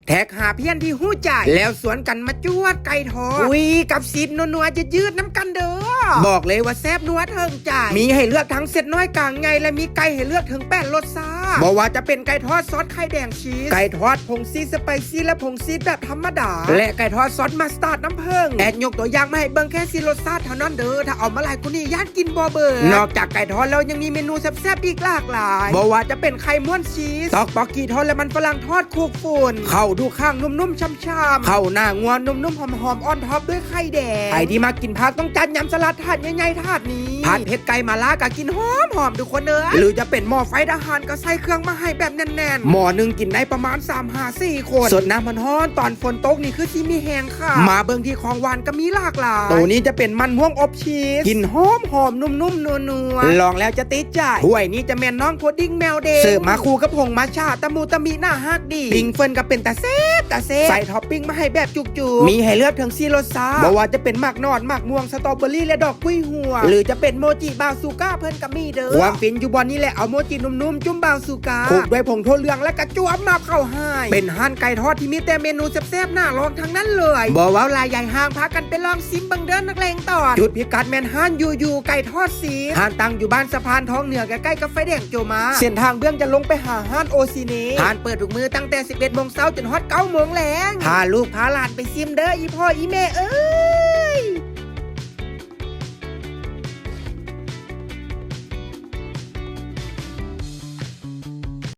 ແທັກຫາເພື່ອນທີ່ຮູ້ໃຈ ແລ້ວຊວນກັນມາຈວດໄກ່ທອດ ອຸຍ ກັບຊີສນົວໆ ຍືດໆ ນຳກັນເດີ້. ບອກເລີຍວ່າແຊບນົວເຖິງໃຈ. ມີໃຫ້ເລືອກທັງເຊັດນ້ອຍ ກາງໃຫຍ່ ແລະ ມີໄກ່ໃຫ້ເລືອກເຖິງແປດລົດຊາດ. ບໍ່ວ່າຈະເປັນໄກ່ທອດຊອດໄຂ່ແດງຊີສ, ໄກ່ທອດຜົງຊີສສະໄປຊີ ແລະ ຜົງຊີສແບບທຳມະດາ ແລະ ໄກ່ທອດຊອດມັສຕາດນ້ຳເຜິ້ງ. ແອັດຍົກຕົວຢ່າງມາໃຫ້ເບິ່ງແຄ່ສີ່ລົດຊາດເທົ່ານັ້ນເດີ້. ຖ້າເອົາມາຫຼາຍກວ່ານີ້ ຢ້ານ ກິນບໍ່ເບີດ. ນອກຈາກໄກ່ທອດແລ້ວ ຍັງມີເມນູແຊບໆ ອີກຫຼາກຫຼາຍ. ບໍ່ວ່າຈະເປັນໄຂ່ມ້ວນຊີສ, ຕອກປອກກີທອດ ແລະ ມັນຝຣັ່ງທອດຄຸກຝຸ່ນ, ເຂົ້າດູຂ້າງນຸ້ມໆ ຊ່ຳໆ, ເຂົ້າໜ້າງົວນຸ້ມໆ ຫອມໆ ອອນທັອບດ້ວຍໄຂ່ແດງ. ໃຜທີ່ມັກກິນຜັກ ຕ້ອງຈັດຍຳສະຫຼັດຖາດໃຫຍ່ໆ ຖາດນີ້. ຜັດເຜັດໄກ່ມາລ່າກໍກິ່ນຫອມໆ ທຸກຄົນເອີຍ. ຫຼືຈະເປັນໝໍ້ໄຟທະຫານ ກໍໃສ່ເຄື່ອງມາໃຫ້ແບບແໜ້ນໆ. ໝໍ້ໜຶ່ງກິນໄດ້ປະມານສາມຫາສີ່ຄົນ. ສົດນ້ຳຮ້ອນໆ ຕອນຝົນຕົກນີ້ຄືຊິມີແຮງ ມາເບິ່ງທີ່ຂອງຫວານກໍມີຫຼາກຫຼາຍ. ໂຕນີ້ຈະເປັນມັນມ່ວງອົບຊີສ, ກິ່ນຫອມໆ ນຸ້ມໆ ນົວໆ ລອງແລ້ວຈະຕິດໃຈ. ຖ້ວຍນີ້ຈະແມ່ນນ້ອງພຸດດິ້ງແມວເດງ, ເສີບມາຄູ່ກັບຜົງມັດຈະ ຕະມຸຕະມິໜ້າຮັກດີ. ປິງເຟິນກໍເປັນຕາແຊບຕາແຊບ, ໃສ່ທັອບປິ້ງມາໃຫ້ແບບຈຸກໆ. ມີໃຫ້ເລືອກເຖິງສີ່ລົດຊາດ, ບໍ່ວ່າຈະເປັນໝາກໜອນ, ໝາກມ່ວງ, ສະຕໍເບີຣີ ແລະ ດອກກຸ້ຍຫົວ, ຫຼືຈະເປັນໂມຈິບາຊູກາ ເພິ່ນກໍມີເດີ້. ຄວາມຟິນຢູ່ບ່ອນນີ້ແຫຼະ, ເອົາໂມຈິນຸ້ມໆ ຈຸ້ມບາຊູກາ, ຄົກດ້ວຍຜົງຖົ່ວເຫຼືອງ ແລ້ວກໍຈົວມາບເຂົ້າໃຫ້. ເປັນຮ້ານໄກ່ທອດທີ່ມີແຕ່ເມນູແຊບໆ ໜ້າລອງທັງນັ້ນເລີຍ. ບໍ່ເວົ້າຫຼາຍ ຢາຍຫ່າງ ພາກັນໄປລອງຊີມເບິ່ງເດີ້ ນັກເລງຕອນ. ຈຸດພິກັດແມ່ນຮ້ານຢູ່ຢູ່ໄກ່ທອດຊີສ. ຮ້ານຕັ້ງຢູ່ບ້ານສະພານທອງເໜືອ ໃກ້ໆກັບໄຟແດງໂຈມາ. ເສັ້ນທາງເບື້ອງຈະລົງໄປຫາຮ້ານໂອຊີເນ. ຮ້ານເປີດທຸກມື້ຕັ້ງແຕ່ສິບເອັດໂມງເຊົ້າຈົນຮອດເກົ້າໂມງແລງ. ພາລູກພາຫຼານໄປຊີມເດີ້ ອີ່ພໍ່ອີ່ແມ່ເອີຍ.